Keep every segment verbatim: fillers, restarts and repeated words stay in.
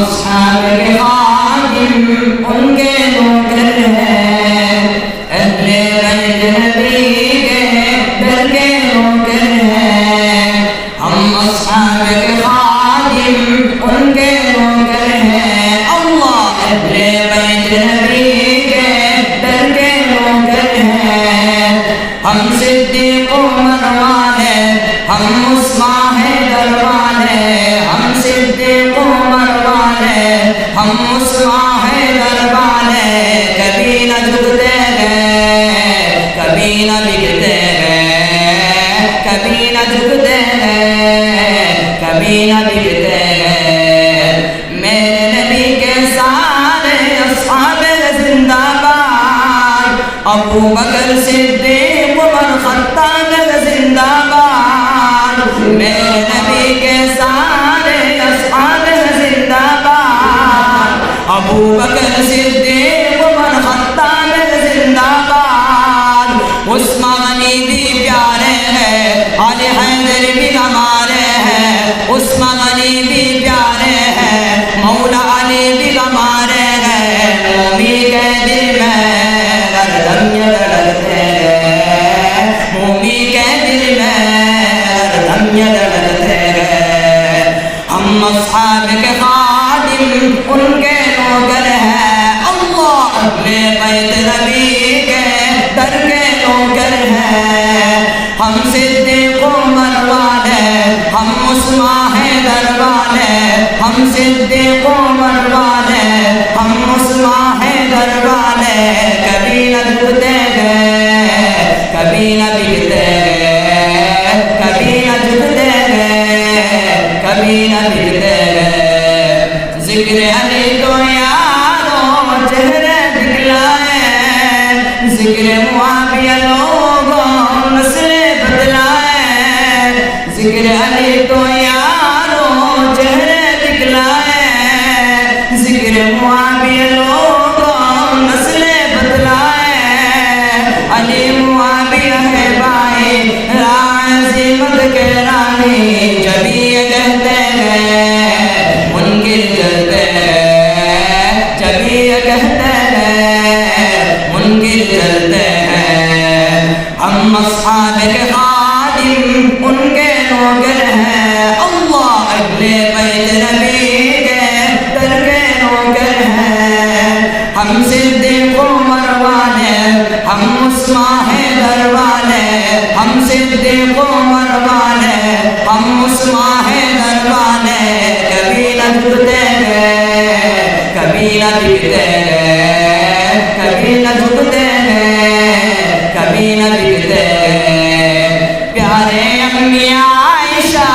اصحاب کے خادم ان کے نوکر ہیں، اہل بیت نبی کے در کے نوکر ہیں۔ ہم اصحاب کے خادم ان کے نوکر ہیں، اللہ اہل بیت نبی کے در کے نوکر ہیں۔ ہم صدیق عمر والے، ہم عثمان حیدر والے، ہم صدیق عمر والے، ہم عثمان حیدر والے، کبھی نہ جھکتے ہیں، کبھی نہ بکتے ہیں، کبھی نہ جھکتے ہیں، کبھی نہ بکتے ہیں۔ میرے نبی کے سارے اصحاب زندہ باد، ابو بکر صدیق عمر خطاب زندہ باد، میرے نبی کے سارے اصحاب زندہ باد، ابو بکر صدیق عمر خطاب زندہ باد۔ عثمان غنی بھی پیارے ہیں، علی حیدر بھی ہمارے ہیں، عثمان غنی بھی پیارے ہیں، مولا علی بھی ہمارے ہیں۔ مومی کے دل میں ہر دم یہ دھڑکتے ہیں، مومی کے دل میں ہر دم یہ دھڑکتے ہیں۔ ہم اصحاب کے خادم ان کے نوکر ہیں، اللہ اہل بیت نبی کے در کے نوکر ہیں۔ ہم صدیق عمر والے، ہم عثمان حیدر والے، ہم صدیق عمر والے، ہم عثمان حیدر والے، کبھی نہ جھکتے ہیں، کبھی نہ بکتے ہیں، کبھی نہ جھکتے ہیں، کبھی نہ بکتے ہیں۔ ذکر علی تو یارو چہرے دکھلائے، ذکر معاویہ لوگوں نسل بتلائے، ذکر علی تو یارو چہرے دکھلائے، ذکر معاویہ لوگوں نسل بتلائے۔ علی معاویہ ہے بھائی، راہ عظمت کے راہی، جبھی یہ کہتے ہیں منکر جلتے ہیں، جبھی یہ کہتے ہیں منکر جلتے ہیں۔ ہم اصحاب کے خادم ان کے نوکر ہیں، اللہ اہل بیت نبی کے در کے نوکر ہیں۔ ہم صدیق عمر والے، ہم عثمان حیدر والے، ہم صدیق عمر والے، ہم عثمان حیدر والے، کبھی نہ جھکتے ہیں، کبھی نہ بکتے ہیں، کبھی نہ جھکتے ہیں، کبھی نہ بکتے ہیں۔ پیارے امی عائشہ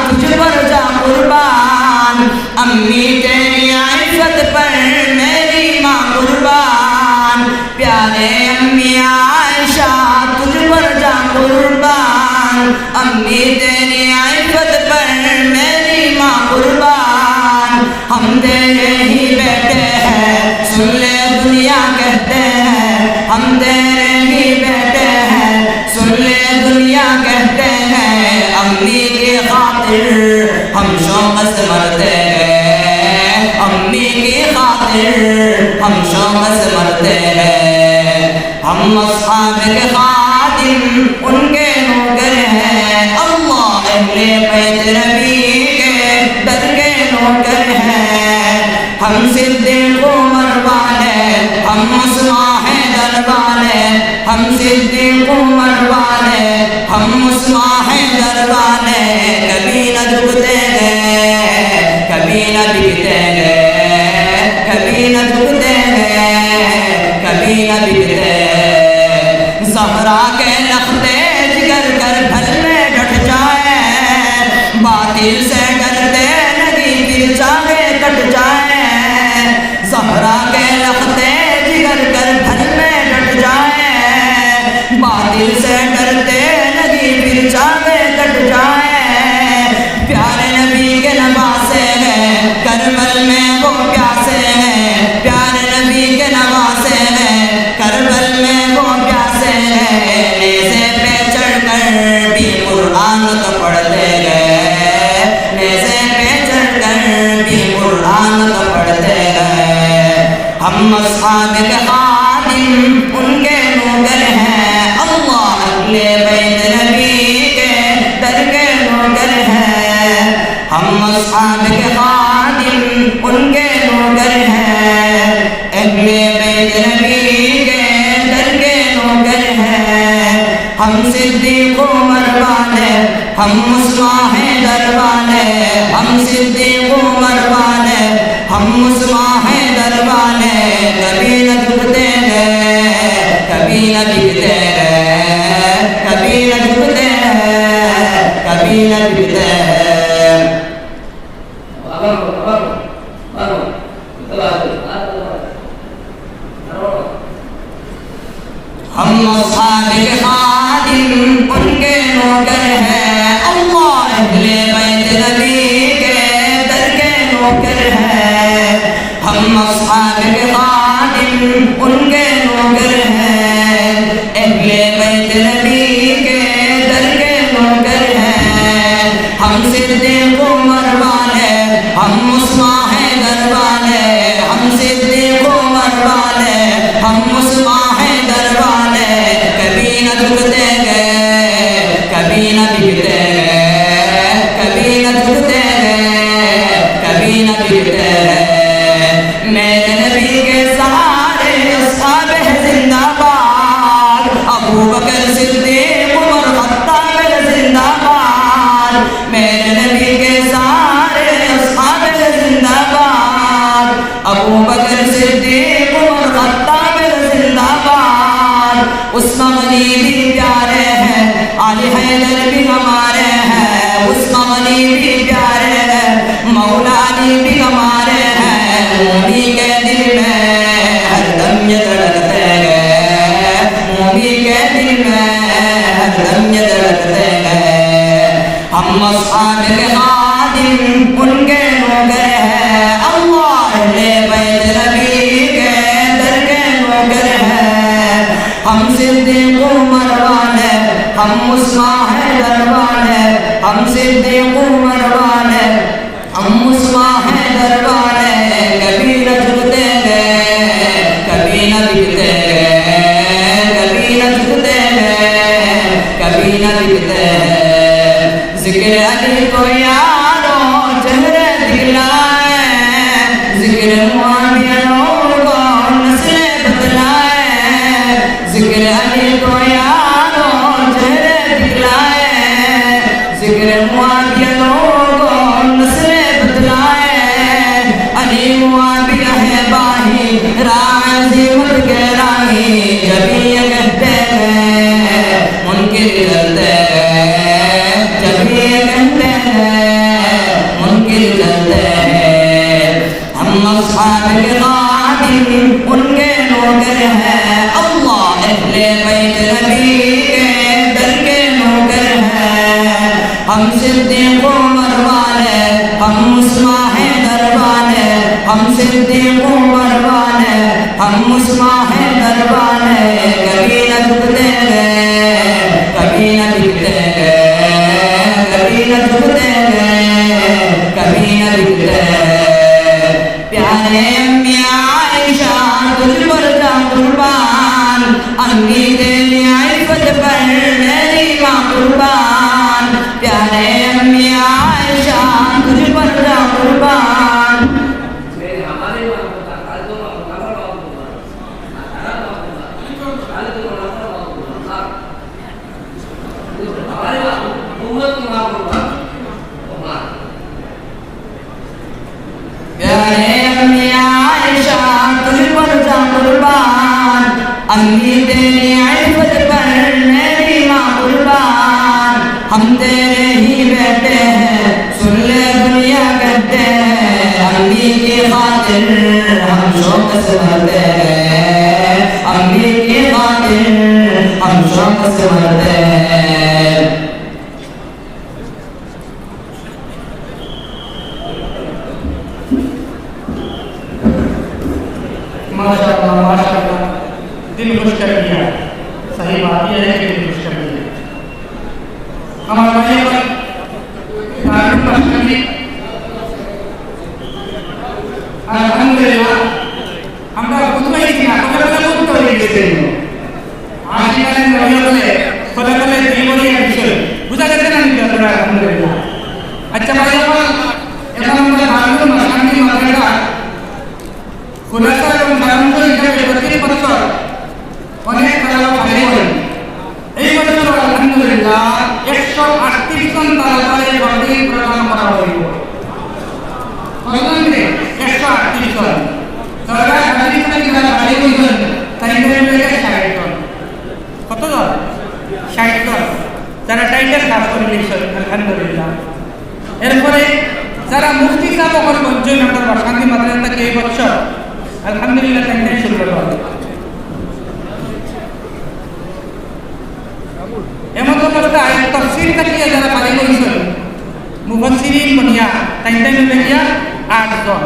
تجھ پر جاں قربان، امی تیری عفت پر میری ماں قربان۔ پیارے امی عائشہ تجھ پر جاں قربان، امی تیری عفت پر میری ماں قربان۔ ہم تیرے ہی بیٹے ہیں، سن لے دنیا کہتے ہیں، ہم تیرے ہی بیٹے ہیں، سن لے دنیا کہتے ہیں۔ امی کی خاطر ہم شوق سے مرتے ہیں، امی کی خاطر ہم شوق سے مرتے ہیں۔ ہم اصحاب کے خادم ان کے نوکر ہیں، اللہ اہل بیت نبی کے در کے نوکر ہیں۔ ہم صدیق عمر والے، ہم عثمان حیدر والے، ہم صدیق عمر والے، ہم عثمان حیدر والے، کبھی نہ جھکتے ہیں، کبھی نہ بکتے ہیں، کبھی نہ جھکتے ہیں، کبھی نہ بکتے ہیں۔ زہرا کے لختے جگر کربل میں ڈٹ جائے، باطل سے ڈرتے نبی پھر چاہے کٹ جائے۔ زہرا کے لختے جگر کربل میں ڈٹ جائے، باطل سے ڈرتے نبی پھر چاہے کٹ جائے۔ پیارے نبی کے نواسے ہیں، کربل میں وہ پیاسے ہیں۔ پیارے نبی کے ہم اصحاب کے خادم ان کے نوکر ہیں، اللہ اہل بیت نبی کے در کے نوکر ہیں۔ ہم اصحاب کے خادم ان کے نوکر ہیں، اہل بیت نبی کے در کے نوکر ہیں۔ ہم صدیق عمر والے، ہم عثمان حیدر والے، ہم صدیق عمر والے، ہم عثمان حیدر والے، کبھی نہ جھکتے ہیں، کبھی نہ بکتے ہیں، کبھی نہ جھکتے ہیں، کبھی نہ بکتے ہیں۔ ہم اصحاب کے خادم ان کے نوکر ہیں، اللہ اہل بیت نبی کے در کے نوکر ہیں۔ ہم اصحاب کے خادم ان کے نوکر ہیں، اہل بیت نبی کے در کے نوکر ہیں۔ ہم صدیق عمر والے، ہم عثمان حیدر والے، ہم صدیق عمر والے، ہم عثمان حیدر والے، کبھی نہ جھکتے ہیں، کبھی نہ بکتے ہیں، کبھی نہ جھکتے ہیں، کبھی نہ بکتے ہیں۔ میرے نبی کے سارے اصحاب ہیں زندہ باد، ابو بکر صدیق عمر خطاب ہیں زندہ باد۔ میرے نبی کے سارے اصحاب ہیں زندہ باد، ابو بکر صدیق عمر خطاب ہیں زندہ باد۔ عثمان غنی بھی پیارے ہیں، علی حیدر بھی ہمارے ہیں، عثمان غنی بھی پیارے ہیں، مولا علی بھی ہمارے ہیں۔ مومن کے دل میں ہر دم یہ دھڑکتے ہیں، مومن کے دل میں ہر دم یہ دھڑکتے ہیں۔ ہم اصحاب کے خادم ان کے نوکر ہیں، اللہ اہل بیت نبی کے در کے نوکر ہیں۔ ہم صدیق عمر والے، ہم عثمان حیدر والے، ہم صدیق عمر والے، ہم عثمان حیدر والے، کبھی نہ جھکتے ہیں، کبھی نہ بکتے ہیں، کبھی نہ جھکتے ہیں، کبھی نہ بکتے ہیں۔ ذکر علی کو یارو چہرے دکھلائے، ذکر معاویہ لوگوں نسلیں بتلائے، ذکر علی کو یارو چہرے دکھلائے، ذکر معاویہ لوگوں نسلیں بتلائے۔ علی معاویہ ہے باہی راہ عظمت کے راہی، جب یہ کہتے ہیں منکر جلتے ہیں، جب یہ کہتے ہیں منکر جلتے ہیں۔ ہم اصحاب کے خادم ان کے نوکر ہیں، اللہ اہل بیت نبی کے در کے نوکر ہیں۔ ہم صدیق عمر والے، ہم عثمان حیدر والے، ہم صدیق عمر والے، ہم عثمان حیدر والے، کبھی نہ جھکتے ہیں، کبھی نہ بکتے ہیں، کبھی نہ جھکتے ہیں، کبھی نہ بکتے ہیں۔ پیارے امی عائشہ تجھ پر جاں قربان، امی تیری عفت پر میری ماں قربان، پیارے امی عائشہ تجھ پر جاں قربان۔ پیارے امی عائشہ تجھ پر جاں قربان، امی تیری عفت پر میری ماں قربان۔ ہم تیرے ہی بیٹے ہیں، سن لے دنیا کہتے ہیں، امی کی خاطر ہم شوق سے مرتے ہیں، امی کی خاطر ہم شوق سے مرتے ہیں۔ ماشاءاللہ، ماشاءاللہ، دل خوش کر دیا۔ صحیح بات یہ ہے کہ دل خوش کر دیا۔ ہمارے بھائی پر تعلیم بخش کر دی۔ الحمدللہ، ہم لوگ আলহামদুলিল্লাহ, তাইন তাইন শুরু করবা। এমন অবস্থায় তফসির থাকিয়া যারা ফারিগ অইছইন, মুফাসসিরিন বনিয়া, তাইন তাইন অইলা গিয়া আট জন।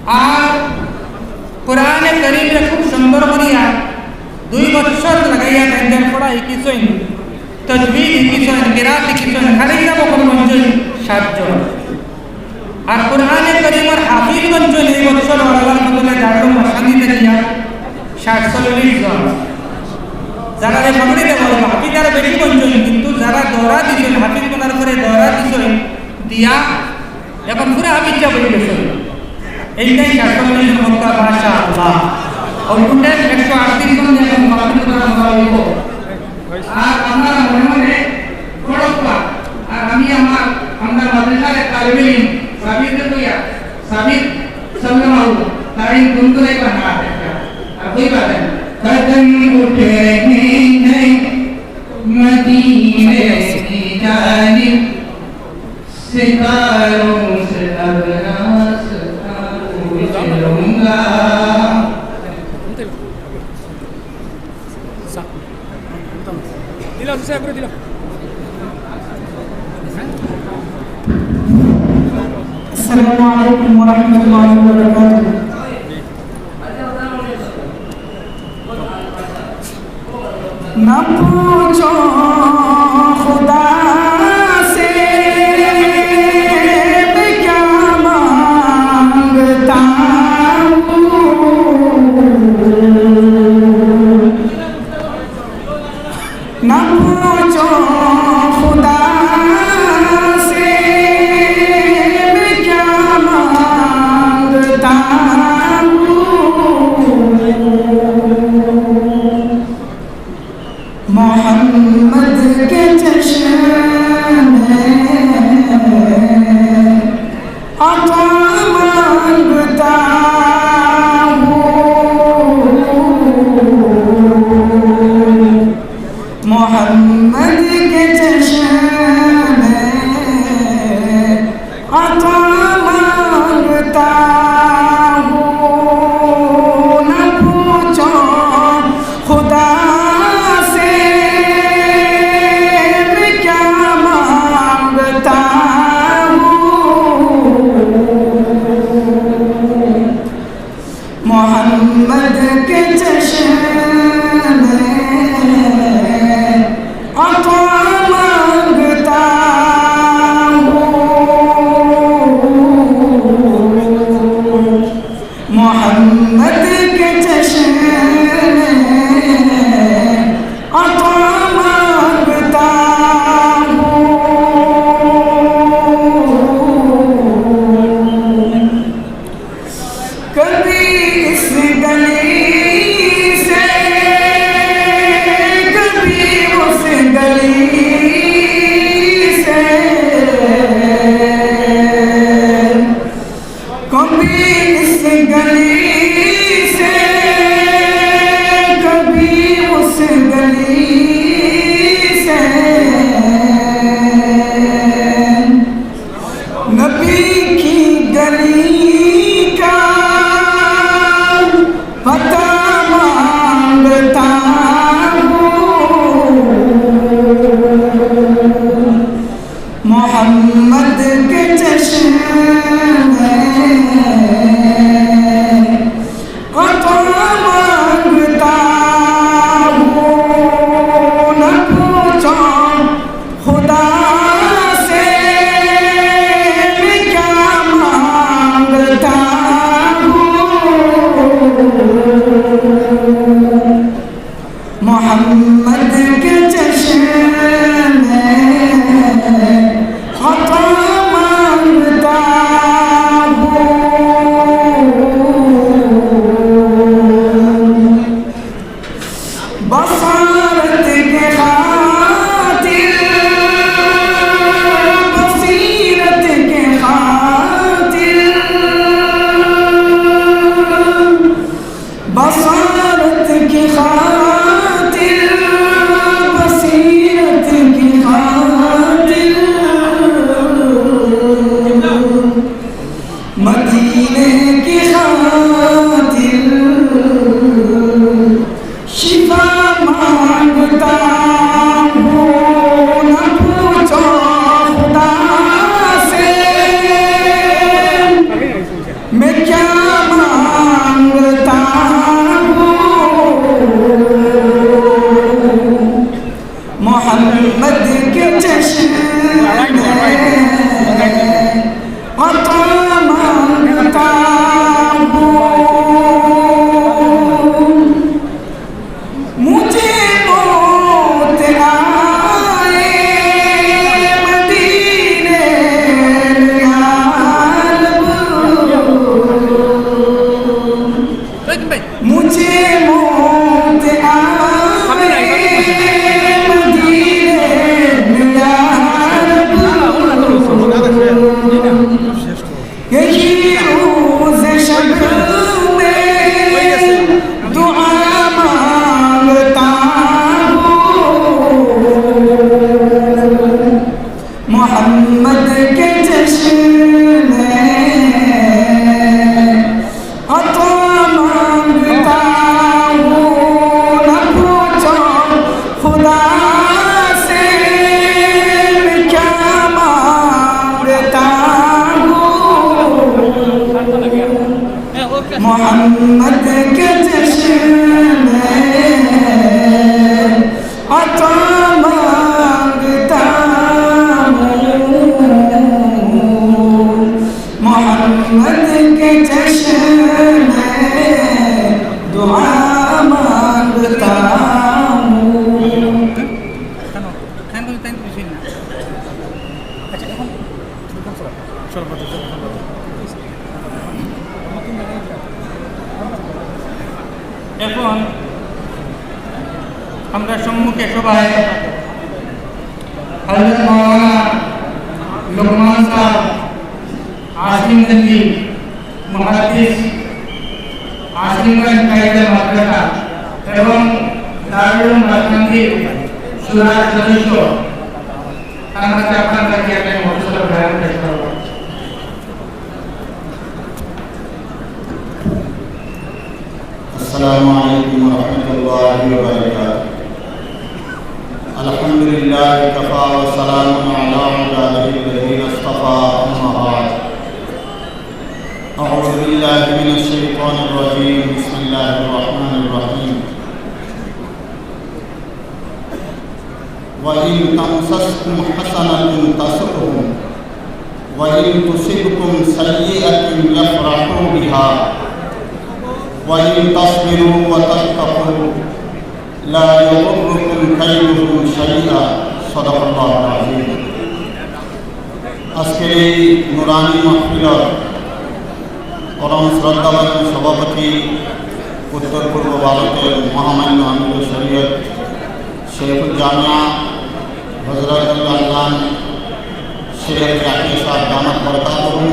আর কোরআনে করিমরে খুব সুন্দর করিয়া দুই বছর লাগাইয়া তাইন তাইন পড়া হিকিছইন, তজবিদ হিকিছইন, কিরাত হিকিছইন, খালি কিতাব অকল বনছইন সাতজন। আর কোরআনে করিমর হাফিজ বনছইন এই বছর আল্লাহর ফজলে দারুল মাসানি দিয়া সাতচল্লিশ জন। যারারে পাগড়ি দেওয়া অইবো, হাফিজ আরো বেশি বনছইন, কিন্তু যারা দৌড়া দিছইন, হাফিজ বনার পরে দৌড়া দিছইন, দিয়া এখন পুরা হাফিজ সাব অই গেছইন। এইটাই সাতচল্লিশ জন, মাশাআল্লাহ। আর টোটাল একশো আটত্রিশ জন দিয়া এখন মাহফিল করা অইবো। আর আমরা মনে মনে পড়বা। আর আমি আমার, আমরা মাদ্রাসার এক তালিবে ইলম সাবিররে কইয়া, সাবির সাল্লাল্লাহু তাআলা গুনগুনাইবা না একটা। আর কইবা দেন, قدم اٹھ رہے ہیں مدینے کی جانب، ستاروں سے اب راستہ پوچھ لوں گا۔ দিলাম, দিলাম। السلام عليكم ورحمة الله وبركاته। نہ پوچھو خدا سے میں کیا مانگتا ہوں، نہ پوچھو خدا سے میں کیا مانگتا ہوں۔ محمد کے چشمے عطا مانگتا ہوں۔ محمد کے چشمے عطا مانگتا ہوں، نہ پوچھو خدا سے میں کیا مانگتا ہوں۔ محمد کے چشمے عطا مانگتا ہوں۔ محمد کے چشمے عطا مانگتا ہوں۔ کبھی اس گلی سے، کبھی اس گلی سے، کبھی اس گلی سے، کبھی اس گلی سے، نبی کی گلی کا پتہ مانگتا ہوں۔ محمد کے چشمے عطا مانگتا ہوں، نہ پوچھو خدا سے میں کیا مانگتا ہوں۔ محمد کے چشمے عطا مانگتا ہوں۔ بصارت کے خاطر، بصیرت کے خاطر، بصارت کی خاطر، بصیرت کی خاطر، مدینے کی خاطر۔ दिल शिफा मांगता हूँ, ना पूछो खुदा से मैं क्या मांगता हूँ। मोहम्मद के चश्मे अता मांगता हूँ। मुझे मौत आए मदीने में या रब। मुझे मौत आए मदीने में या रब। यही रोज़ शब में दुआ मांगता हूँ। मोहम्मद के चश्मे अता मांगता हूँ, ना पूछो खुदा से मैं क्या मांगता हूँ। मोहम्मद के चश्मे अता मांगता हूँ। मोहम्मद के चश्मे दुआ मांगता हूँ। এখন আমরা সম্মুখে সভায় হযরত মাওলানা লোকমান সাহেব, আজিমগঞ্জি মুহাদ্দিস, আজিমগঞ্জ কায়িদা মাদ্রাসা এবং দারুল মাসান্দির সুরার সদস্য, তার কাছে আপনাদের কাছে একটা মহতরম বয়ান পেশ করব। السلام عليكم ورحمة الله وبركاته. الحمد لله وكفى وسلام على عباده الذين اصطفى، أما بعد. أعوذ بالله من الشيطان الرجيم. بسم الله الرحمن الرحيم. وإن تمسسكم حسنة تسؤهم وإن تصبكم سيئة يفرحوا بها وإن تصبروا وتتقوا لا يضركم كيدهم شيئا. صدق الله العظيم. আজকের এই নুরানি মাহফিলর পরম শ্রদ্ধাভাজন সভাপতি, উত্তর পূর্ব ভারতের মহামান্য আমির শরীয়ত শেখুল জামিয়া হযরতুল আল্লামা শেখ জাকির সাহেব দামাত বরকাতুহুম,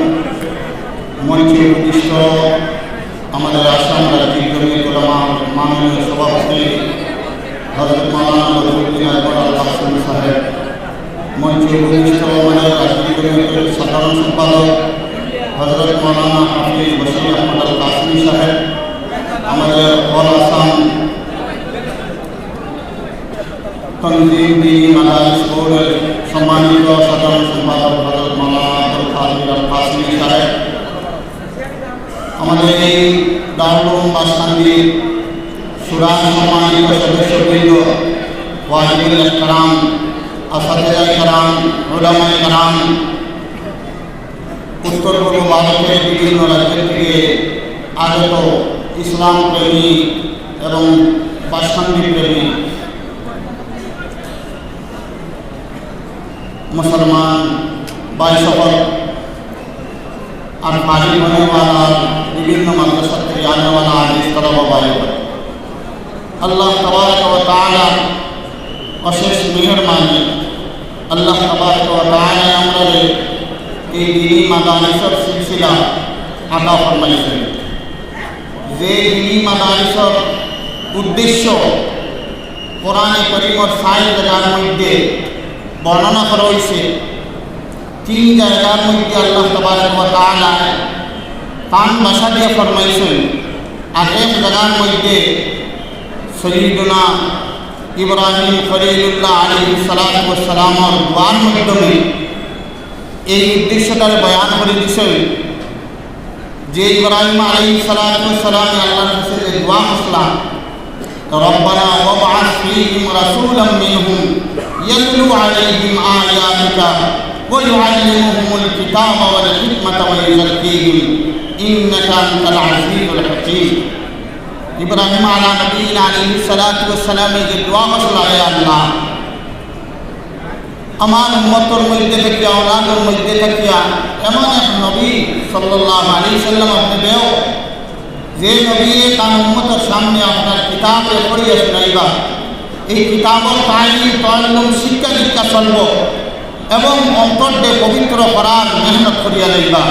মঞ্চে উপবিষ্ট আমাদের আসাম রাজ্যিক জমিয়ত উলামা মাননীয় সভাপতি হযরত মাওলানা বদরুদ্দিন আকবর আল কাসিম সাহেব, মঞ্চে উপবিষ্ট আমাদের রাজ্যিক জমিয়তের সাধারণ সম্পাদক হযরত মাওলানা হাফিজ বশির আহমদ আল কাসিম সাহেব, আমাদের অল আসাম তনজিম দিনী মাদারিস বোর্ডের সম্মানিত সাধারণ সম্পাদক হযরত মাওলানা আব্দুল কাদির আল কাসিম সাহেব, আমাদের এই দারুল উলুম বাসকান্দি সুরার সম্মানিত সদস্যবৃন্দ, ওয়াজিবুল ইহতিরাম, আসাতিজা কেরাম, উলামায়ে কেরাম, উত্তর পূর্ব ভারতের বিভিন্ন রাজ্য থেকে আগত ইসলাম প্রেমী এবং বাসকান্দি প্রেমী মুসলমান ভাই সকল, আর ফারিগ होने वाला বিভিন্ন মাদ্রাসা থেকে आने वाला হাফিজ তলবা ভাই, আল্লাহ তাবারাকা ওয়া তাআলার অশেষ মেহেরবানি, আল্লাহ তাবারাকা ওয়া তাআলা আমরারে এই দিনী মাদারিসর সিলসিলা আতা ফরমাইছইন। যে দিনী মাদারিসর উদ্দেশ্য কোরআনে করিমর চাইর জাগার মধ্যে বর্ণনা করা অইছে, তিন জাগার মধ্যে আল্লাহ তাবারাকা ওয়া তাআলা তান ভাষা দিয়া ফরমাইছইন। আর এক জাগার মধ্যে সৈয়দনা ইব্রাহিম খলিলুল্লাহ আলাইহিস সালাতু ওয়াস সালামর দোয়ার মাধ্যমে এই উদ্দেশ্যটারে বয়ান করি দিছইন যে ইব্রাহিম আলাইহিস সালাতু ওয়াস সালামে আল্লাহর কাছে যে দোয়া করছিলা, ربنا وابعث فيهم رسولا منهم يتلو عليهم آياتك ويعلمهم الكتاب والحكمة ويزكيهم إنك أنت العزيز الحكيم. ইব্রাহিম আলা নবীনা আলাইহিস সালাতু ওয়াস সালামে যে দোয়া করছিলা, "হে আল্লাহ, আমার উম্মতর মধ্যে থাকিয়া, আওলাদর মধ্যে থাকিয়া এমন এক নবী সাল্লাল্লাহু আলাইহি সাল্লাম আপনে দেও, যে নবী তান উম্মতর সামনে আপনার কিতাবে পড়িয়া শুনাইবা, এই কিতাবর তালিম, তাআল্লুম, শিক্ষা দীক্ষা চলব এবং অন্তরকে পবিত্র করার মেহনত করিয়া যাইবা।"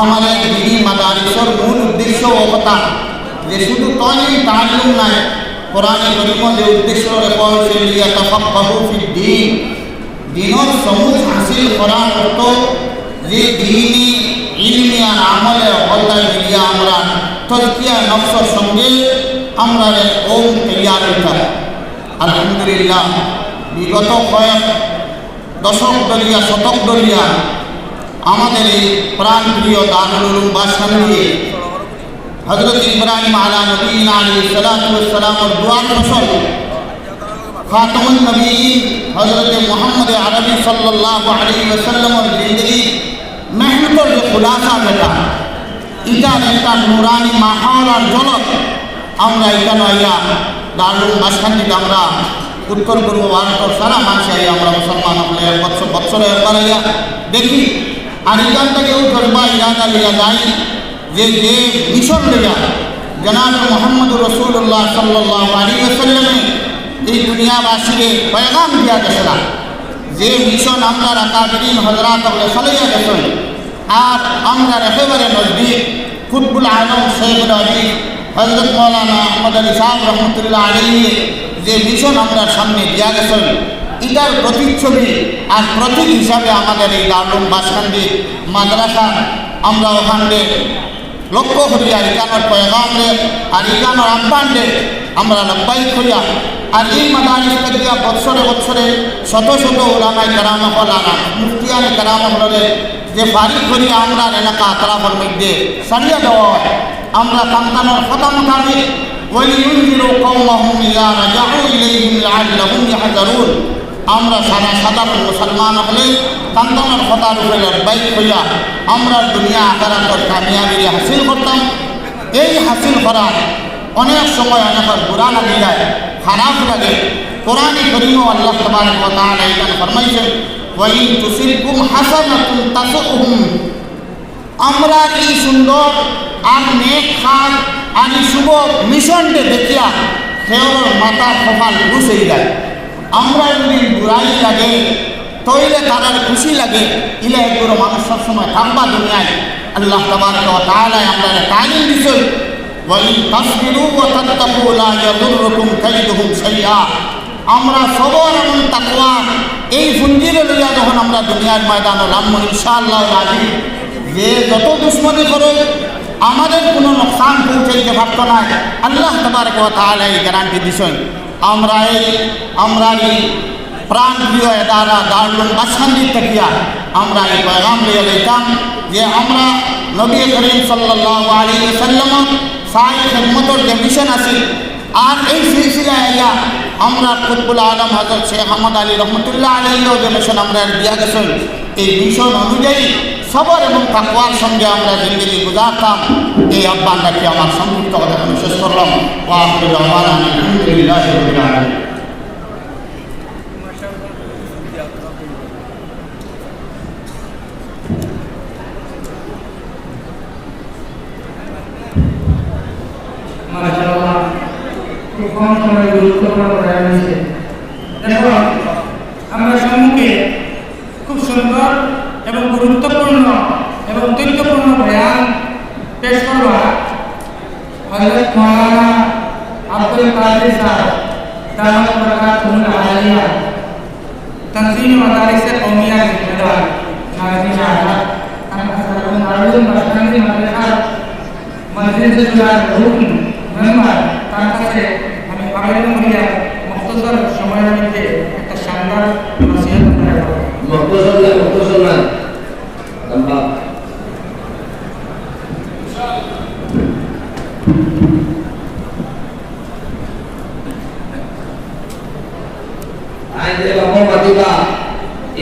আমাদের দিনি মাদারিসর মূল উদ্দেশ্য ও কথা যে শুধু তালিম তাআল্লুম নায়, কোরআনে করিমো যে উদ্দেশ্য রেখা হয়েছে, লিয়াতাফাক্কাহু ফিদ্দীন, দিনর সমুজ হাসিল করার অর্থ যে দিনি ইলমি আর আমলে হকলদার মিলিয়া আমরা তজকিয়া নফসর সঙ্গে আমরা এক কওম তৈয়ার হইতাম। আলহামদুলিল্লাহ, বিগত কয়েক দশক ধরিয়া, শতক ধরিয়া আমাদের এই প্রাণপ্রিয় দারুল উলুম বাসকান্দি হযরত ইব্রাহিম আলা নবীনা আলাইহিস সালাতু ওয়াস সালামর দোয়ার ফসল খাতামুন নবীন হযরত মুহাম্মদ আরবি সাল্লাল্লাহু আলাইহি ওয়াসাল্লামর জিন্দেগি মেহনতর যে খুলাসা যেটা, ইটার একটা নুরানি মাহল আর ঝলক আমরা ইখানো আইয়া দারুল বাসকান্দিত আমরা উত্তর পূর্ব ভারতর সারা মানষে আইয়া আমরা মুসলমান হকলে এক বছর, বছরে একবার আইয়া দেখি। আর ইখান থাকি ও জজবা ইরাদা লইয়া যাই যে, যে মিশন লইয়া জনাব মুহাম্মদুর রাসূলুল্লাহ সাল্লাল্লাহু আলাইহি ওয়াসাল্লামে এই দুনিয়াবাসীরে পয়গাম দিয়া গেছিলা, যে মিশন আমরার আকাবিরিন হযরত হকলে চালাইয়া গেছইন, আর আমরার একেবারে নজদিক কুতবুল আলম শেখুল হাদিস হযরত মাওলানা আহমদ আলী সাহেব রহমতুল্লাহ আলাইহি যে মিশন আমরার সামনে দিয়া গেছইন, ইটার প্রতিচ্ছবি আর প্রতীক হিসাবে আমাদের এই দারুল বাসকান্দি মাদ্রাসা, আমরা ওখানে লক্ষ্য করিয়া ইখানোর পয়গামরে আর ইখানোর আহ্বানরে আমরা লব্বাইক করিয়া, আর এই মাদারিস থাকিয়া বৎসরে বৎসরে শত শত উলামায়ে কেরাম হকল আর মুফতিয়ানে কেরাম হকলরে যে ফারিগ করিয়া আমরার এলাকা আতরাফর মধ্যে ছাড়িয়া দেওয়া হয়, আমরা তান তানর কথা মোতাবেক ولينذروا قومهم إذا رجعوا إليهم لعلهم يحذرون। আমরা সারা সাধারণ মুসলমান হকলে তান তানর কথার উপরে লব্বাইক কইয়া আমরা দুনিয়া আখিরাতর কামিয়াবি হাসিল করতাম। এই হাসিল করা অনেক সময় অনেকের বুরা লাগি যায়, খারাপ লাগে। কোরআনে করিমো আল্লাহ তাবারক ওয়া তাআলা ইখান ফরমাইছে, "ওয়া ইন তুসিবকুম হাসানাতুন তাসুহুম।" আমরার এই সুন্দর আর নেক কাজ আর এই শুভ মিশনরে দেখিয়া কেউর মাথার কপাল খুশ অই যায়। আমরার যদি বুরাই লাগে, তাইলে তারার খুশি লাগে, ইলা এগুলো মানুষ সবসময় থাকবা দুনিয়ায়। আল্লাহ তাবারক ওয়া তাআলা আমরারে তালিম দিছইন, "ওয়া ইন তাসবিরু ওয়া তাত্তাকু লা ইয়াদুররুকুম কাইদুহুম শাইআ।" আমরা সবর এবং তাকওয়া এই পুঞ্জিরে লইয়া যখন আমরা দুনিয়ার ময়দানো লামমু, ইনশাআল্লাহ রাজি, যে যত দুশমনি করুক, আমাদের কোনো নোকসান পৌঁছাইতে পারতো না। আল্লাহ তাবারক ওয়া তাআলা এই গ্যারান্টি দিছইন। আমরা এই, আমরা এই প্রাণপ্রিয় এদারা দারুল বাসকান্দি থাকিয়া আমরা এই পয়গাম লইয়া যাইতাম যে আমরা নবী করিম সাল্লাল্লাহু আলাইহি ওয়াসাল্লাম সাই খেদমতর যে মিশন আছে, আর এই সিলসিলায় আইয়া আমরা কুতবুল আলম হযরত শেখ আহমদ আলী রহমতুল্লাহ আলাইহিও যে মিশন আমরা দিয়া গেছেন, এই মিশন অনুযায়ী সবর এবং তাকওয়ার সঙ্গে আমরা জিন্দেগি গুজারতাম। এই আহ্বান রাখি আমার সংক্ষিপ্ত কথা আমি শেষ করলাম। ওয়া আখিরু দাওয়ানা আলহামদুলিল্লাহি রাব্বিল আলামিন। মাশাআল্লাহ, খুব কম সময়ে গুরুত্বপূর্ণ বয়ান হয়েছে। এখন আমরা সম্মুখে খুব সুন্দর এবং গুরুত্বপূর্ণ এবং তথ্যপূর্ণ বয়ান পেশ করবা হযরত মাওলানা আব্দুল কাদির সাহেব, দামাত বারকাতুহুল আলিয়া, তানজিমে মাদারিসে কওমিয়া জিম্মেদার, নাজিমে আলা, দামাত বারকাতুহুল আলিয়া, মেম্বার, তার কাছে আমি আবেদন করি, আর মুখতসর সময়ের মধ্যে একটা শানদার নসিহত আপনারা করবেন। মুখতসর না, মুখতসর না, লম্বা। আইন যে বাপর মাতিবা,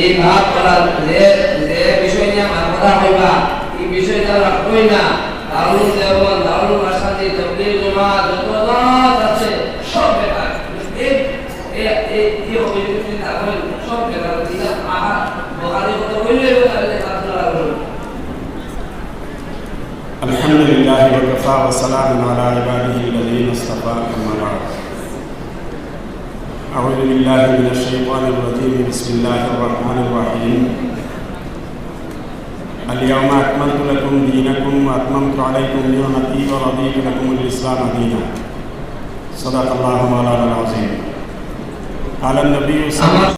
এই ভাব করার যে, যে বিষয় নিয়ে আমার কথা হইবা, এই বিষয় তারা রাখবই না। দারুল দেওবন্দ, দারুল ভার্সিটি, তবলিগ জমাত, যত জাত আছে, সব বেকার। এই, এই, এই, এই অভিযোগ যদি না করেন, সব বেকার। এটা আহার, বোখারি কথা বললে, তাহলে আপনারা বলুন। الحمد لله وكفى وسلام على عباده الذين اصطفى، أما بعد. أعوذ بالله من الشيطان الرجيم. بسم الله الرحمن الرحيم. اليوم أكملت لكم دينكم وأتممت عليكم نعمتي ورضيت لكم الإسلام دينا. صدق الله مولانا العظيم. قال النبي صلى الله